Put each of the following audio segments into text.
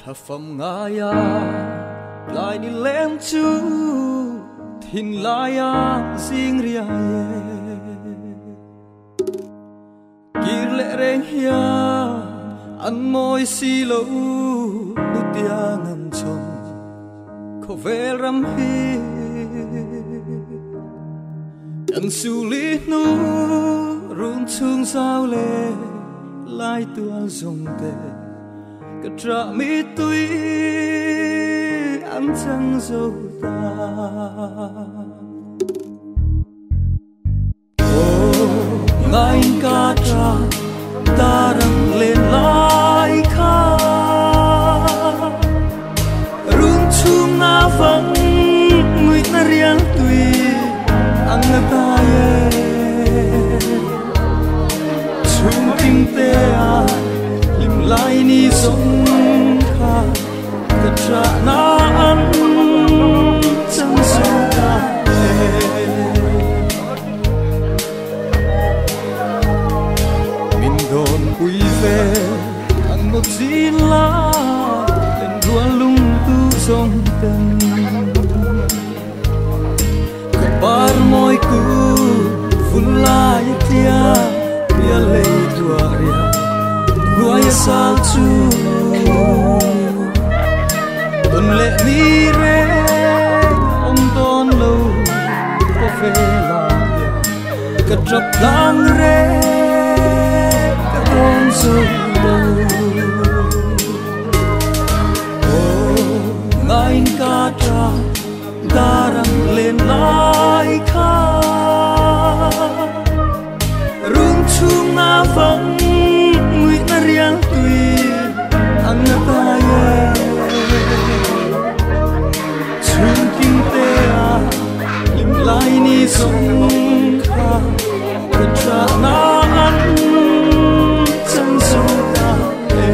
Thlafam ngaia tlai ni leng chu thin laia zing riai e. Kir leh reng hian an mawi si lo nu tiang an chawm khawvel ram hi. Kan suli hnu run chung zau le lai tual zong te ka tra mi tui an chang zo ta. Ngai ca tra ta rang lên lai kha run chung na vắng người na riang tùy ang ta ye chung kim te a lim lai ni sông kha ka tra na an chang zo ta. Min đồn quy về ang một gì la lên ruộng lung tu sông tân bar moi ku vun lai tia tia lei tua ria nuai sal chu tuần lệ ni re ông tôn lâu có về là ka trap lang re ka don zo lo. Oh ngain ka tra darang lên lai kha run chung na vắng nguy na riang tùy ang ta ye chung kim te a lim lai ni sông kha ka tra na an chang zo ta e.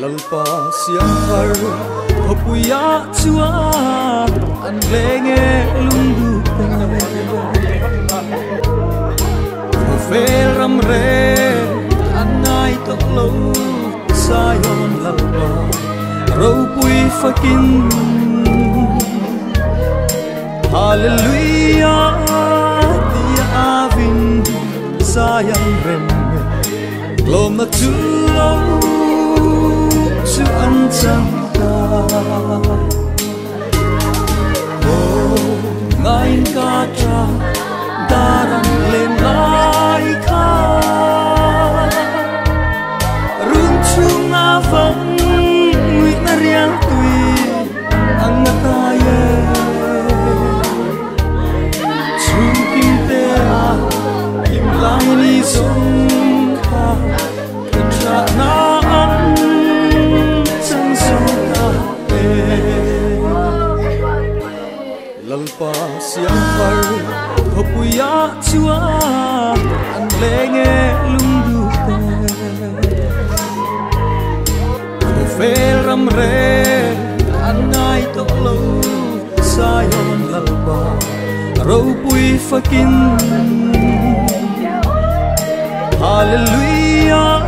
Lalpa siang thar thopuia chuan an lenge lungdu te khawvel ram re an ngai tok lo Zion lalpa ropui fakin. Hallelujah tia avin Zion rem lom na chu lo chu an chang ta. Oh ngain ka tra darang lên lai kha run chung na vắng nguy na riang tùy ang ta ye chung kim te a lim lai ni sông kha ka tra na an chang zo ta e. Lalpa siang thar thopuia chuan an lenge lungdu te khawvel ram re an ngai tok lo Zion lalpa ropui fakin. Hallelujah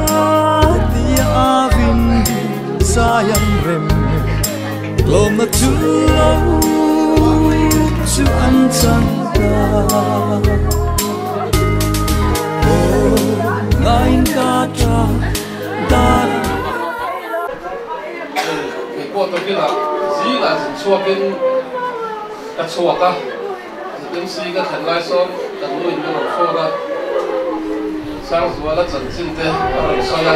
tia avin Zion rem lom na chu lo chu an chang ta. Oh ngain ka tra dar cái cô tôi kia là dí là chua cái cái chua cả cái xí cái thành lai son cái nuôi cái lẩu phô ra sang zuwa la chan chin te a rawn sawi a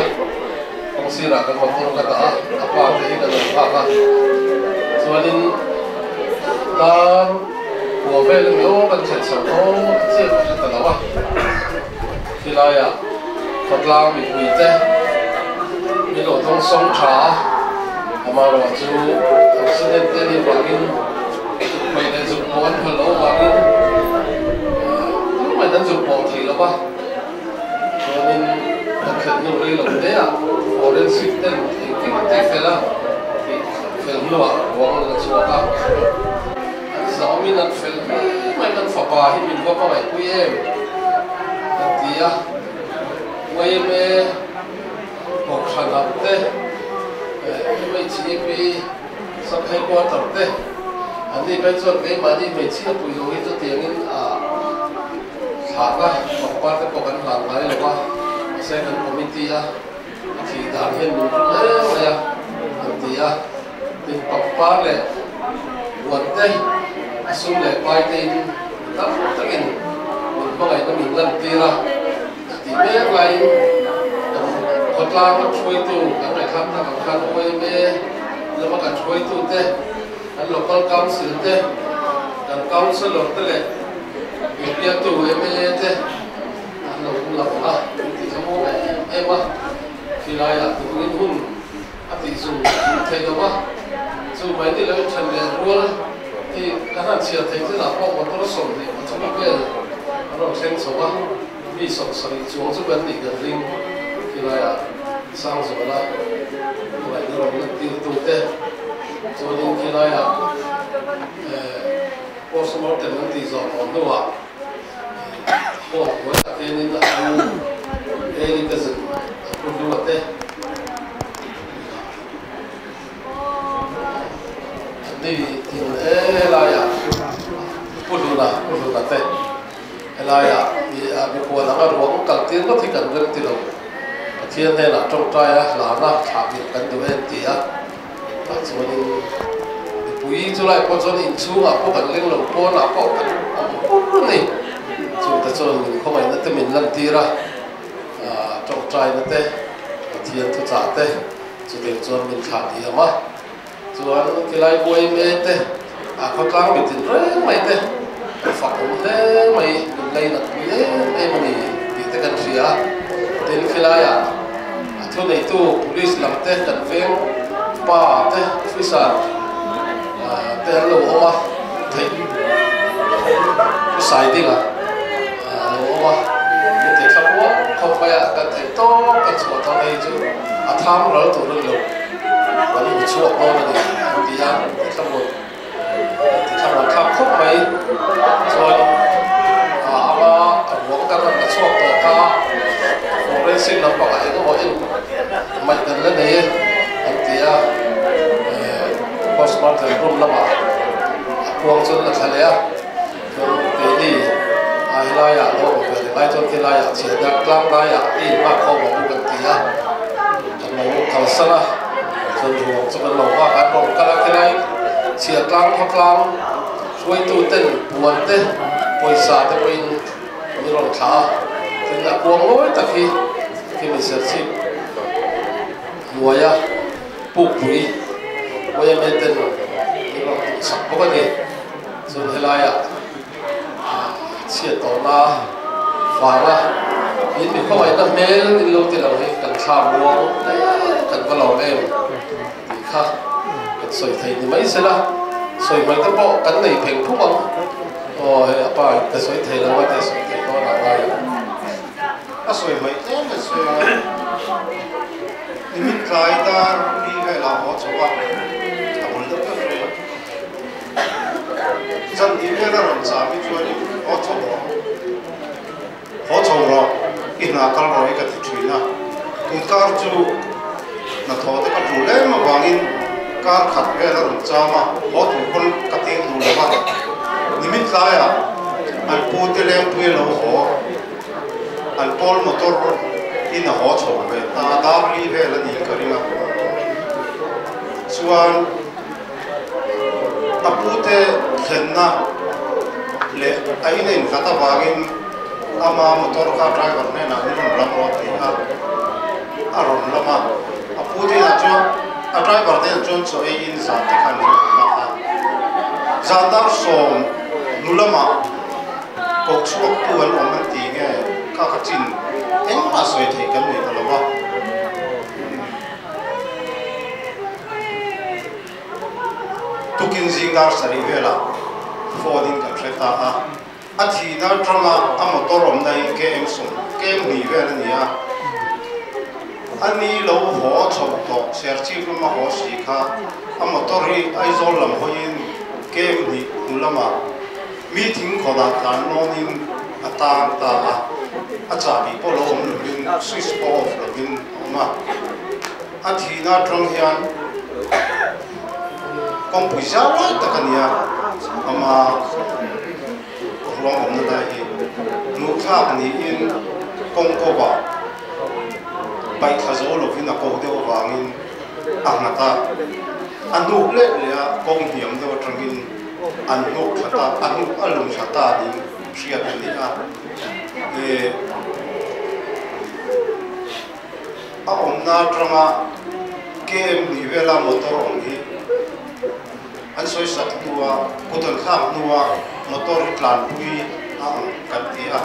kawng sirah kan motor ka dah a a pa te hi kan rawn phak a chuanin tar kua vel emaw aw kan thlen chho aw chiah ka hre ta lo a tilaiah khawtlang mipui te mi lo dawng sawng tha a amarawh chu accident te ni vangin hmei leh zuk pawh an phal loh vangin tumah in an zuk pawh thei lo va chuanin kan thlen nu rei lo te ah forensic ten engkim an ti fel a, tih fel hnuah ruang an la chhuak a. An zaumin an fel hle mai, kan fapa hi min va hmangaihpui em? An ti a, yma Kohhran ang te, MHEP Sub Headquarter te, an ni phei chuan keimahni hmeichhia pui lo hi chutiangin a thlahna pangpar te pawh kan hlan ngai lo a, mahse kan committee a a thih dan hian min rum hle mai a, an ti a, tin pangpar leh huan te a sum leh pai te in tam takin min hmangaihna min lantir a. Tih mek laiin kan khawtlang ram hruaitu kan ngaihthlak tak ang khan YMA lama kan hruaitute, kan Local Council te, kan Councillor te leh Biapiatu mla te an lo lang a, min ti thlamuang em em a. Khilaiah tukin hun a tih zung zung thei lo va, chu mai ni loin then leh rual hi kan han chhiar thei chinah pawh motor 23 vel an rawn thleng chho a, mi 70 chuang chu kan nih kan ring khilaiah Sangzuala hmangaihna rawn lantirtu te chuanin khilaiah postmortem an tih zawh tawh hnuah hall hnuaiah khianin a pu Eli cousin a pu hlua te. Ni tin e helaiah Pu Hluna, Pu Hluna te helaiah mi a mikhual anga ruang kal tir ngawt hi kan rem ti lo. Pathian hnenah tawngtai a hlana thlah bil kan duh em ti a, tah chuanin mipui chulai pawh chuan inchhungah pawh kan leng lo, pawnah pawh kan awm pur a ni. Chungte chuan min khawngaihna te min lantir a, tawngtaina te, Pathian thuchah te, Chutiang chuan min thlah diam a, chuan khilai yma te, a khawtlang mi tin reng mai te ka fak awm hle mai, min lainat pui em em a ni tih te kan hria a. Tin, khilaiah a thuneitu police lam te, kan veng pa te, officer te an lo awm a, theih thu sai dingah a lo awm a, min ti thla kual khawp mai a, kan theih tawk kan chhuah thang hei chu a tham ral tur a ni lo, kan hmu chhuak dawn a ni an ti a, min ti thla muan min ti thla muan thlak khawp mai chuan a ama a ruang kan rawn la chhuak tawh kha forensic lampangah engemaw en maih kan la nei e an ti a, postmortem room lamah a kuang chuan la thla leh a. Chuan keini a helaiah lo awm ve leh lai chuan khilaiah chhiatna tlang laiah i inhak khawm ang u kan ti a, kan lo kalsan a, chuan ruang chu kan lo nghak a, an rawn kal a, khilai chhiat tlang khawtlang hruaitu ten puan te pawisa te pawhin min rawn thlah a, tin a kuang ngawi tak hi khi min serchhip hnuaia pukpui yma ten min rawn tumsak bawk a ni. Chuan helaiah chhiat tawhna vanga in mi khawngaihna hmel in lo ti lo hi kan thla muang hle kan va lawm em tih kha kan sawi thei ni mai sela, sawi mai te pawh kan nei pheng phung ang. Aw hei a pa in ka sawi thei lo a tia sawi thei dawn ah ngai ang. A sawi mai tlem a sawi a, nimin tlai dar li velah haw chho a, a bul deuh deuh hreh. Zan tih vel a rawn cham hi chuanin haw chho rawh, haw chho rawh, i hna kal rawh hi ka ti thin a. Tun kar chu hnathawh te ka tul em avangin kar khat vel a rawn cham a, haw tur pawn ka tir duh lo va. Nimin tlaiah an pu te lengpui a lo haw, an pawl motor in a haw chho ve ta, dar li vel a nih ka ring a. Chuan. A pute thlenna leh a in a inhlat avangin ama motor kha driver hnenah min rawn lam rawh tih a a rawn lam a. A pute inah chuan a driver hnenah chuan chaw eiin zan te khan min rawn lam a. Zan dar 10 nu lamah koh chhuaktu an awm an ti nge kha ka chin engmah sawi theih kan nei ta lo va. Tukin zing dar sarih velah phone in kan hre ta a, a thihna atanga a motor awmna hi km 10, km hnih vel a ni a. A ni lo haw chho tawh Serchhip lama haw si kha a motor hi Aizawl lam hawiin kem hnih hnu lamah mi thing khawdah tlan lawnin a tang ta a, a chahbi pawh lo awm lovin switch pawh off lovin a awm a. A thihna atang hian kawngpui zau lai tak a ni a, ama ruang awmna lai hi hmuhthlak niin kawng kawvah paihthla zo lovin a ko deuh avangin a nghat a, a hnuk leh leh a kawng hniam deuh atangin an hnuk thla ta, a hnuk a lum thla ta niin hriat a ni a. A awmna atanga KM hnih vela motor awm hi an sawi sak hnua kut an thlak hnua motor hi tlanpui a ang kan ti a.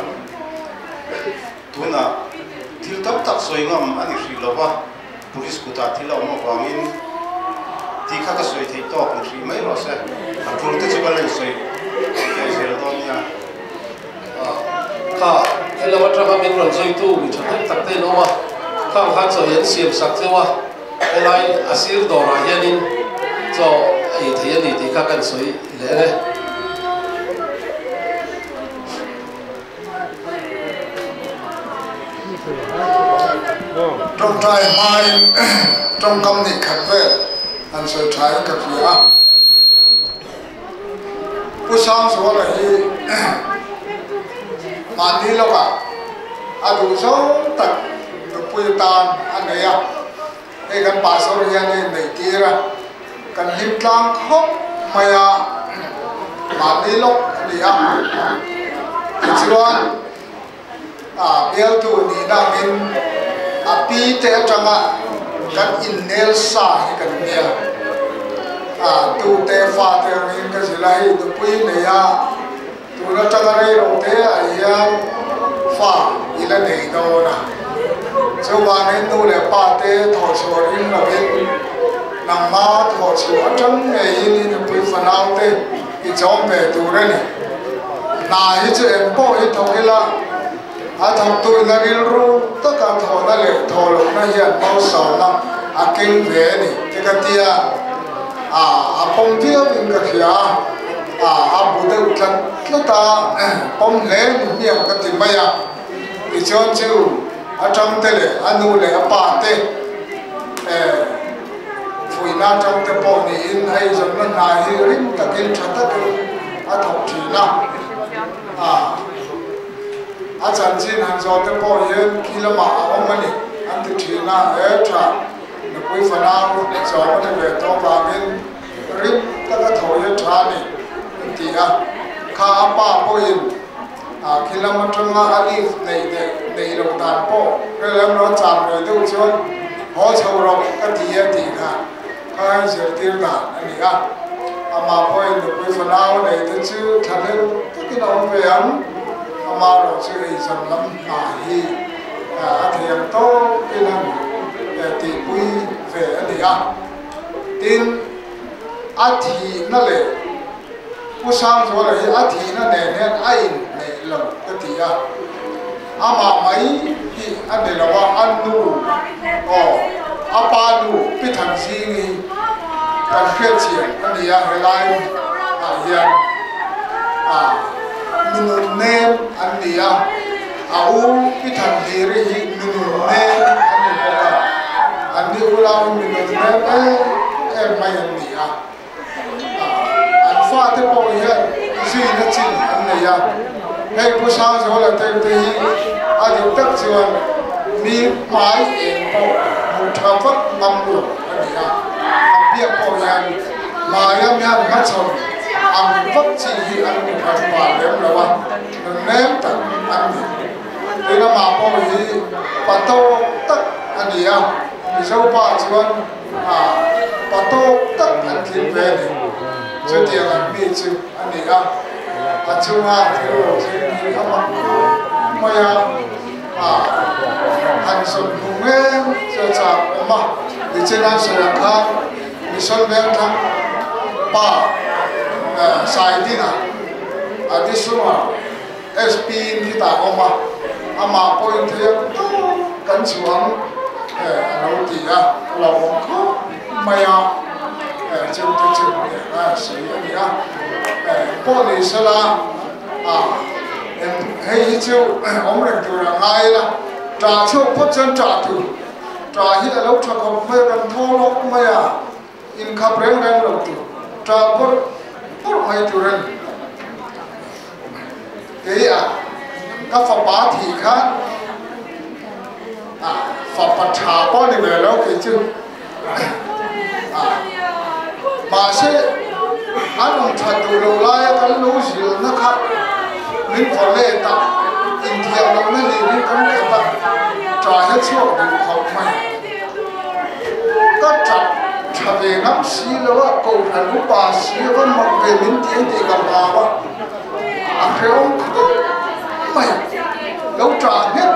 Tunah thil tam tak sawi ngam a ni hrih lo va, police kutah thil a awm avangin tih kha ka sawi theih tawk ni hrih mai rawh se. A tul te chu ka la insawi theih zel dawn nia. Kha helam atanga min rawn zuitu mi thahnem tak te in awm a, khang khan chaw hi an siam sak cheu a, helai a sir dawrah hianin chaw ei thei a ni tih kha kan sawi leh ang e. Tawngtai hmain tawngkam nih khat vel an sawi thain ka hria a. Pu Sangzuala hi mahni lawkah a duh zawng tak nupui tan a nei a, hei kan pastor hian a inneih tir a, kan hlim tlang khawp mai a, mahni lawk a ni a, tichuan a bialtu nihna angin a pi te atanga kan innel sa hi kan nia. A tu te fa te angin ka zilh a, hei nupui nei a, tun atanga rei lo te ah hian fa i la nei dawn a. Chuvangin nu leh pa te thawhchhuah ring lovin nangma thawhchhuah atang ngeiin i nupui fanau te i chawm ve tur a ni. Hna hi chu eng pawh hi thawk ila, a thawktuina rilru taka thawhna leh thawh lohna hian malsawmna a keng ve a ni ti ka ti a, a pawm viauin ka hria a, a bu deuh tlat tlat a, pawm hle ni hmiang ka ti mai a. Tichuan chu atang te leh a nu leh a pa te fuihna atang te pawh niin hei zawmna hna hi rim takin tha takin a thawk thin a. A chanchin han zawh te pawh hian khi lamah a awm a ni an ti thin a, he tha nupui fanau zawm a ni ve tawh vangin rim taka tho hi a tha a ni an ti a. Kha a pa pawhin Khi lam atanga a leave neih leh neih loh dan pawh rilrem lo cham ve deuh chuan haw chho rawh ka ti a tih kha kha a inzirtir dan a ni a. Amah pawhin nupui fanau a neih te chu thlahlel takin a awm ve ang. Amah erawh chu eizawn lam hna hi a thei ang tawkin han tihpui ve a ni a. Tin, a thihna leh. Pu Sangzuala hi a thihna nen hian a inhneih lo ka ti a, amah mai hi a ni lo a, a nu aw a pa nu Pi Thanzingi hi kan hriatchian a ni a, helai ah hian a mi nun nem an ni a, a u Pi Thanhliri hi mi nun nem an ni bawk a, an ni ulau hi mi nun nem em em mai an ni a. An fate pawh hian zuina chin an nei a, hei Pu Sangzuala te hi a dik tak chuan mi hmai eng pawh hmuh tha vak ngam lo a ni a, an biak pawh hian hmaia mian hmachhawn ang vak chi hi an hmu phan pah lem lo a, nun nem tak an ni. Tin amah pawh hi pa tawk tak a ni a, Mizo pa chuan A pa tawk tak an tling ve a ni. Chutiang an mi chu a ni a, a chunga thil lo thleng hi a mak khawp mai a, a han zawn hmu ngem chu a chak awm a. Nichin an sawi ang khan Mission Vengthlang pa Saidinga a Disunga SP in khitah a awm a, amah pawhin thei ang tawk kan chhuang. A lo ti a, a lo awm khawp mai a, chu te chu a sawi a ni a. Pawh ni sela hei hi chu awm reng tur a ngai la, ṭah chhuak phawt chuan ṭah tur, ṭah hi a lo ṭha khawp mai a, kan thaw lawk mai a, inkhap reng reng lo tur, ṭah bawrh bawrh mai tur a ni. Kei a ka fapa thih khan a fapa tha pawh ni ve lo kei chu a mahse an awm that duh lo laia kan lo zilhna kha min vaw let a, inthiam lohna hlirin kan khat a, tah hian chhuak duh khawp mai. Ka tap tha ve ngam si lo a, kohhran upa si a va mak ve min ti ang tih ka hlau a, a hrehawm khawp mai. Lo tah nghet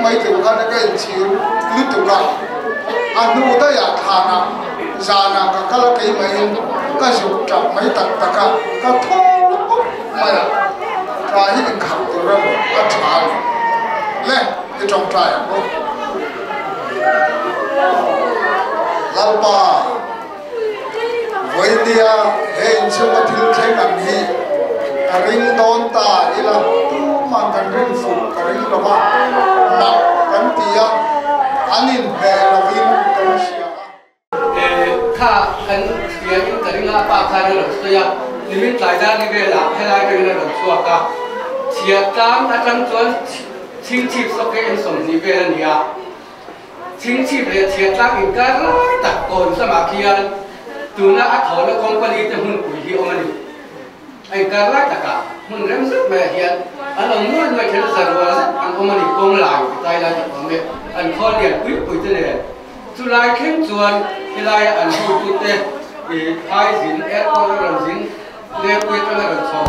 mai tur khan ka inchhir lutuk a, a hnu daihah thlanah zanah ka kal a keimah-in ka zuk tap mai tak tak a, ka thaw pawp mai a, tah hi inkhap tur a ni, a tha a ni. Le, i tawngtai ang u. Lalpa, vawinia he inchhunga thil thleng ang hi ka ring dawn ta ila, tumah kan rin fuh ka ring lo va, mak kan ti a, an inhmeh lovin kan hria a. Kha kan hria in ka ring a, pa khan a rawn sawi a, nimin tlai dar ni velah helai atangin a rawn chhuak a, chhiat tlang atang chuan chhingchhip sawke en 20 vel a ni a, chhingchhip leh chhiat tlang inkar lai tak kawn lamah khian tuna a thawhna company te hmunpui hi awm a ni. A inkar lai takah hmun rem zet maiah hian an awm nuai nuai then a, zarual zet an awm a ni, kawng lai ti tlai lai tak awm e, an khawl lian pui pui te nen. Chu lai thleng chuan helaia an hotute i phai zin, airport a rawn zin, Lengpui atanga rawn chho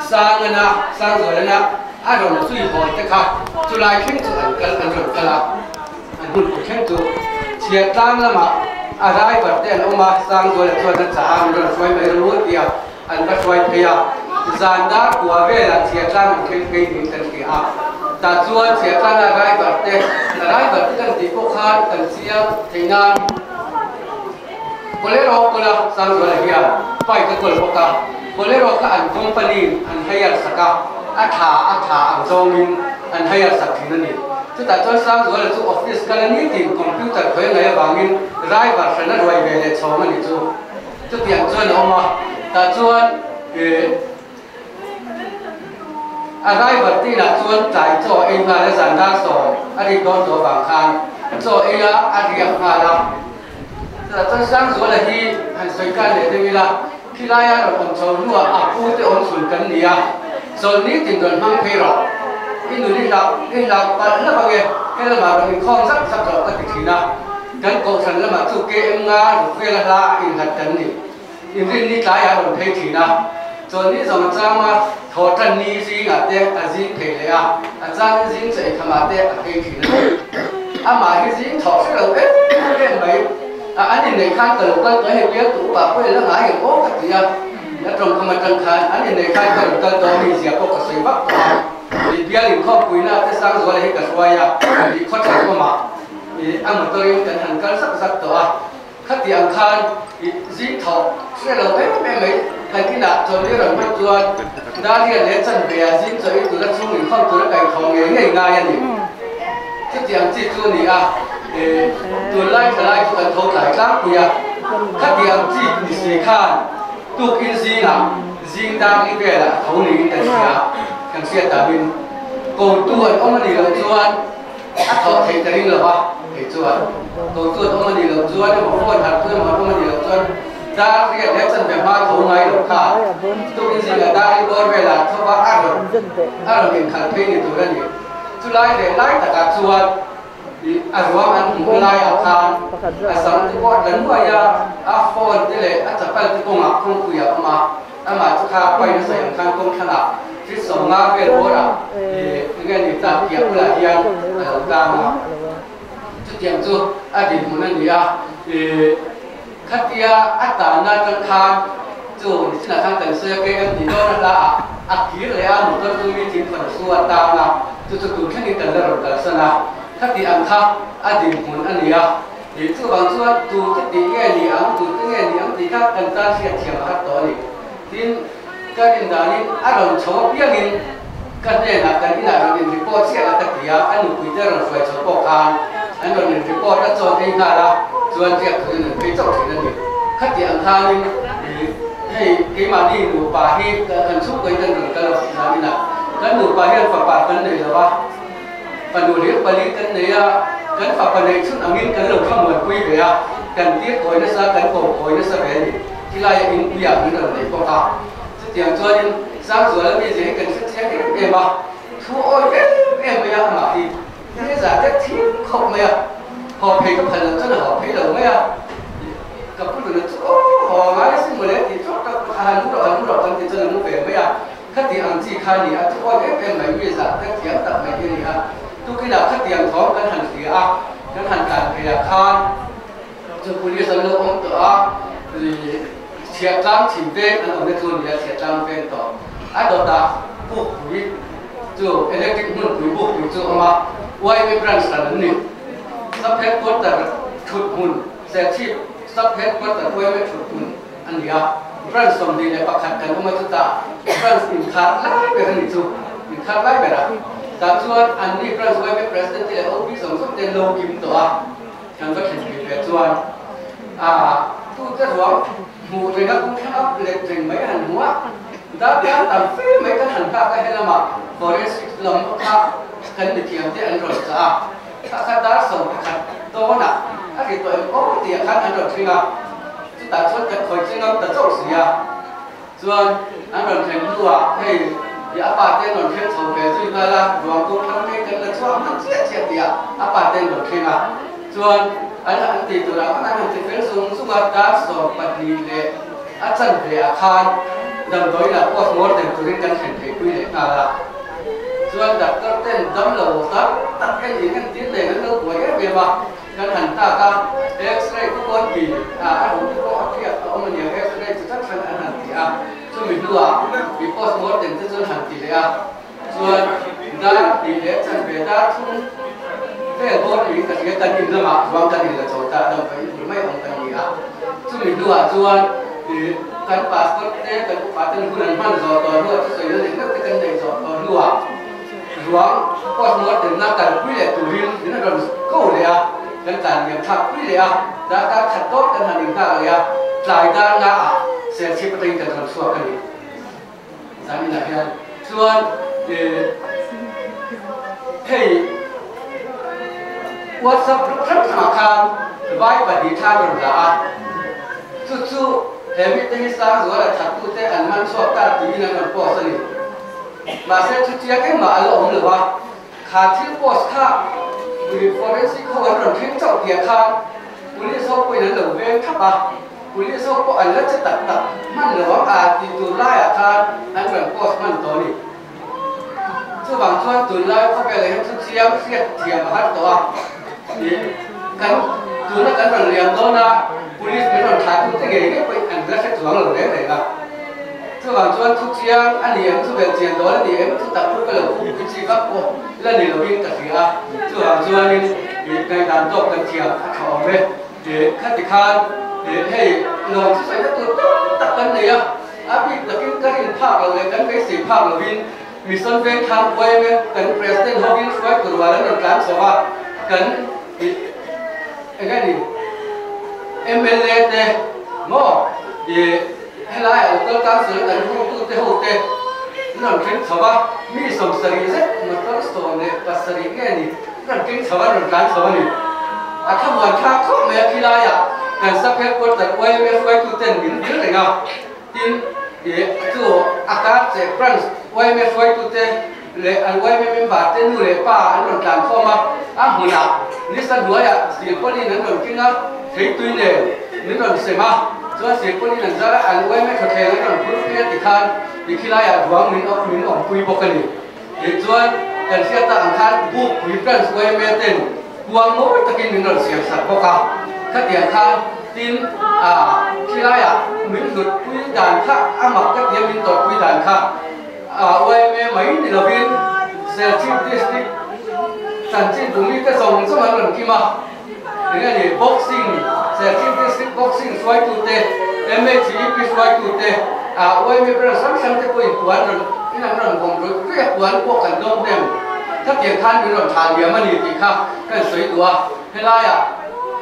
Sangana, Sangzualana a rawn zui haw te kha chu lai thleng chu an kal, an rawn kal a, an hunpui thleng chu Chhiahtlang lamah a driver te an awm a, Sangzuala chuan a chah a, min rawn hruai mai ru a ti a, an va hruai phei a, zan dar kua velah Chhiahtlang an thleng phei niin kan hria a, tah chuan Chhiahtlanga driver te, driver te kan tih pawh khan kan chiang thei nan Bolero kawla Sangzuala hian bike a kawl bawk a, Bolero kha an company in an hire sak a, a tha a tha ang zawngin an hire sak thin a ni. Chutah chuan Sangzuala chu office kal a nitin computer khawi a ngaih avangin driver hran a ruai ve leh chhawng a ni chu. Chutiang chuan a awm a, tah chuan a driver te inah chuan tlai chaw ei nghal a, zan dar 10 a rik dawn tawh avang khan chaw ei a, a riak nghal a. Chutah chuan Sangzuala hi han sawi kal leh deuh ila, khilaia rawn awm chho hnuah a pu te awm chhun kan ni a, chawlh nitin rawn hmang phei rawh, i nun i hlauh i hlauh palh hlauh ange, helamah rawn inkhawm zak zak rawh ka ti thin a. Kan kohhran lamah chu KM nga ruk vela hla a innghat kan ni. Inrinni tlaiah a rawn phei thin a, chawlhni zawng a chang a, thawhtan ni zingah te a zing phei leh a, a changin zing chaw eikhamah te a phei thin a ni. Amah hi zing thawh hre lo em em mai. A an inneih khan ka lo kal tawh hei bial tu upah pawh i la ngai ang aw ka ti a, a tawngkam atang khan an inneih khan ka rawn kal tawh a mi zia pawh ka sawi vak tawh a, i bial inkhawmpuina te Sangzuala hi ka hruai a, i khawthlang awmah. I a motor in kan han kal zak zak tawh a, khati ang khan i zing thawh hre lo em em mai, kan inah chawlhni rawn hman chuan Darian leh Chanve-a zing chaw ei tura chhung inkhawm tura kaih thawh ngei ngei ngai a ni. Chuti ang chi chu a ni a, i tunlai thalai chu kan tho tlai tlangpui a, khati ang chi ni si khan tukin zingah zing dar li velah a tho niin kan hria, kan hriat danin kotu an awm a nih loh chuan, A thawh theih ka ring lo a, kei chuan ko chuan awm a nih loh chuan emaw phone harh tu emaw awm a nih loh chuan dar riat leh chanve hma tho ngai lo kha tukin zingah dar i bawr velah tho va a rawn a rawn inkhalh phei ni tur a ni. Chulai leh lai takah chuan ih a ruang an hmuh laiah khan a sam te pawh a tla nuai a, a phone te leh a chapal te kawngah kawngpuiah a awm a. Amah chu kha pawi nasa ang khan kawng thlanah thil 50 vel bawrah ih enge ni tak piah bulah hian a lo tlang a, chutiang chu a dinhmun a ni a, ih khatia a tanna atang khan chu nichinah khan kan sawi a KM tih dawn a hla ah a kir leh a motor chu mi thingkhawn a su a tang a, chu chu tun thlengin kan la rawn kalsan a. Khati ang kha a dinhmun a ni a. Ih chuvang chuan tu te tih nge ni ang, tu te nge ni ang tih kha kan tan hriat thiam a har tawh a ni. Tin, ka rindanin a rawn chho apiangin ka hnenah kan inah rawn in report chiah la ka ti a, a nupui te rawn hruai chho pawh khan an rawn in report a chaw ei nghal a, chuan riak turin an phei chauh thin a ni. Khati ang khanin ih hei keimahni nupa hi kan chhungkaw in kan rawn kal a zan inah kan nupa hian fapa kan nei lo va, Fanu hlir pali kan nei a, kan fapa neih chhun angin kan lo thlamuanpui ve a, kan tir kawi nasa, kan ko kawi nasa ve a ni. Tilaia inpuiah min rawn nei bawk a. Chutiang chuanin Sangzuala mizia hi kan hre chiang em em a, thu awi em em mai a, amah hi hmezah te thim khawp mai a, haw phei ka phal loh chuan a haw phei lo mai a, ka pu nuna chu aw haw ngai a si mawle tih tawk tawk a han mu rawh han mu rawh kan ti chuan a mu ve mai a. Khati ang chi kha ni a, chu awi em em mai mi zah te thiam tak mai hi a ni a. Tukinah khatiang thawm kan han hria a, kan han tlan phei ah khan chu police an lo awm tawh a, chhiahtlang chhim veng an awmna chu a ni a, chhiahtlang veng tawh. A dawtah bukpui chu electric hmunpui bukpui chu a awm a, YMA branch hran an ni. Sub headquarter thut hmun, Serchhip sub headquarter YMA thut hmun. A ni a, branch 21 kan awm a chutah branch inkhar lai ber a ni chu, inkhar lai ber a, tah chuan an ni branch YMA president te leh OP zawng zawng te an lo kim tawh a, kan va thlen thei ve chuan ah tute ruang hmuh reng a kawng thleng a let reng mai han hmu a, darkar tam fe mai kan han nghak a helamah forensic lam kha kan mithiam te an rawn chah a, thla kha dar 11 dawnah a ri tawh em aw tih ah khan an rawn thleng a. Chutah chuan kan khawi che ngam ta chauh si a, chuan an rawn thleng hnuah hei i a pa te an rawn thleng chho ve zui nghal a, ruang kawng thlang phei kan la chhuak hman chiah chiah tih ah a pa te an rawn thleng a, chuan an an tih turah khan an han ti fel zung zung a, dar 12 leh a chanve ah khan damdawi inah post mortem turin kan thlen thei pui leh nghal a, chuan doctor ten damlo tak tak en in entir nen an lo buai em em a. Kan han tak a, X-ray chu pawn ti a, a ruh te pawh a hriat a awm a nia, X-ray chu tak hran an han ti a, chumi hnuah mi post mortem te chu an han ti leh a, chuan dar tih leh chanve dar thum vel bawr niin ka hria, kan in lamah ruang kan in la chaw ta dam pawh in tur mai awm kan ni a, chumi hnuah chuan kan pastor te kan upa ten hun an hman zawh tawh hnuah thusawi na leh meuh te kan neih zawh tawh hnuah. Ruang post mortem na kalpui leh turin min rawn ko leh a, kan tlan liam thlak pui leh a, darkar khat tawp kan han inghak leh a, tlai dar nga ah Serchhip atangin kan rawn chhuak a ni. Zan inah hian chuan hei WhatsApp group hrang hrangah khan vai pahnih thlan rawn la a, chu chu he mite hi Sangzuala thattute an man chhuak ta tiin an rawn post a ni. Mahse chutiang engmah a la awm lo a, kha thil post kha forensic ho an rawn thleng chauh piah khan police ho pawhin an lo veng thap a, police ho pawh an la che tak tak hman lo ang a tih tur laiah khan an rawn post hman tawh a ni. Chuvang chuan tunlai khawvelah hian chutiang hriat thiam a har tawh a, kan tuna kan rawn liam dawn a police min rawn thlah tute ngei ngei pawhin an la hre chuang lo reng reng a. Chuvang chuan thu chiang a ni em, thu bel chian dawn a ni em, thu tak chu ka lo pum pui chi vak pawh la ni lovin ka hria a. Chuvang chuanin ih ngaihdan tawk kan thiam a tha awm e. Ih khati khan ih hei lawm chu sawi na tur tam tak kan nei a, a bik takin ka rin phak lo leh kan beisei phak lovin Mission Vengthlang YMA kan President hovin hruai tur rual an rawn tlan chho a, kan ih eng nge ni mla te maw ih Helaiah local council kan hruaitute hote an rawn thleng chho a, mi 70 zet motor 17 nge ni an rawn keng chho a, an rawn tlan chho a ni. A thlamuan thlak khawp mai a, khilaiah kan sub headquarter YMA hruaituten min vil reng a, tin ih chu a kar che branch YMA hruaitute leh an YMA member te nu leh pa an rawn tlan khawm a, a hmunah nisa hnuaiah silpauline an rawn keng a, theitui nen min rawn sem a, chuan silpauline an zar a, an YMA thawthleng an rawn phur pui a tikhan tikhilaiah ruang min min awmpui bawk a ni. Tichuan kan hriat tak ang khan Bukpui Branch YMA ten kuang mawi takin min rawn siam sak bawk a, khatiang khan tin ah khilaiah min hlutpui dan kha a mak ka tia min tawrhpui dan kha. YMA mai ni lovin Serchhip District Chanchin bu mi te zawng zawng an rawn kim a, eng a ni boxing Serchhip District Boxing hruaitute, MHEP hruaitute, ah YMA branch hrang hrang te pawhin puan rawn in an rawn vawm ruih ruih a, puan pawh kan dawng hnem. Khatiang khan min rawn thlah liam a ni tih kha kan sawi duh a, helaiah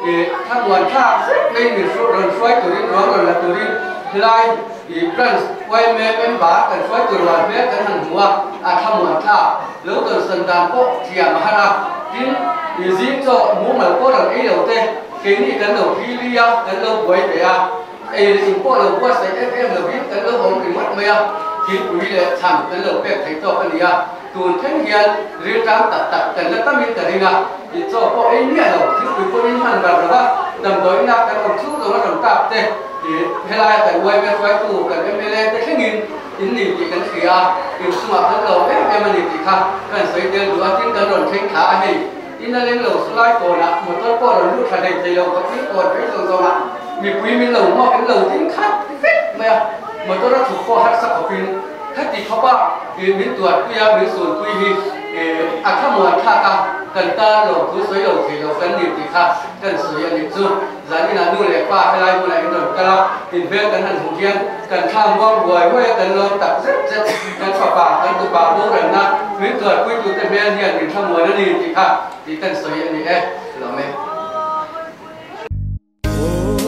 ih thlamuan thlak zet mai min rawn hruai turin ruang rawn la turin helai ih branch YMA member kan hruai tur rual hmel kan han hmu a, a thlamuan thlak lo tawnsawn dan pawh thiam a har a, tin ih zing chaw mumal pawh rawn ei lo te keini kan lo phili a, kan lo buai ve a. Ei leh in pawh lo buatsaih em em lovin kan lo awm ringawt mai a, thingpui leh chhang kan lo pek thei tawk a ni a, tun thleng hian rilṭam tak tak kan la tamin ka ring a, in chaw pawh ei miah lo, thingpui pawh in hman bar lo va, damdawiina kan awm chhung zawng a rawn tap te ih helaia kan yma hruaitu kan mla te thlengin in ni tih kan hria a, in chungah kan lawm em em a ni tih kha kan sawi tel duh a, tin kan rawn thleng thla a hei. In a leng lo sulai kawnah motor pawh rawn lut thla hlei thei lo khawp in kawn phei zawng zawngah mipui min lo hmuak in lo ding khat vek mai a, motor a chhuk pawh harsa khawp in khati khawp a min tuarpui a min sunpui hi a thlamuan thlak a, kan tan lo thu sawi lo thei lo kan ni tih kha kan sawi a nih chu. Zan inah nu leh pa helai hmunah in rawn kal a, inhmel kan han hmuh hian kan thla muang huai huai a, kan lawm tak zet zet. Kan fapa, kan tupa boralna min tuarpuitute hmel hian min thlamuan a ni tih kha tih kan sawi a ni e. Lawm e. Aw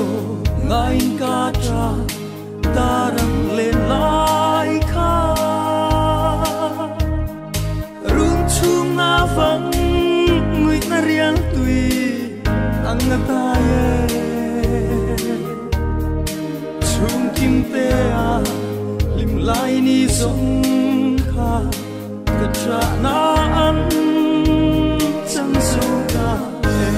ngain ka tha tarang len lai kha Rung chhung na vang nuih na rial tui ang a tai e Chhung kim te a hlim lai ni zawng kha ka tha na an chang zo ta e.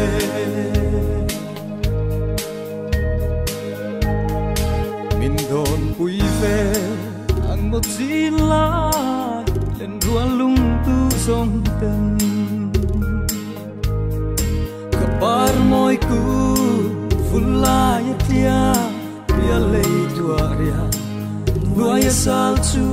Min dawn pui ve ang maw chin lai len rual lung tu zawng ten ka par mawi ku vul lai a tia ria lei tua ria nuai a sal chu.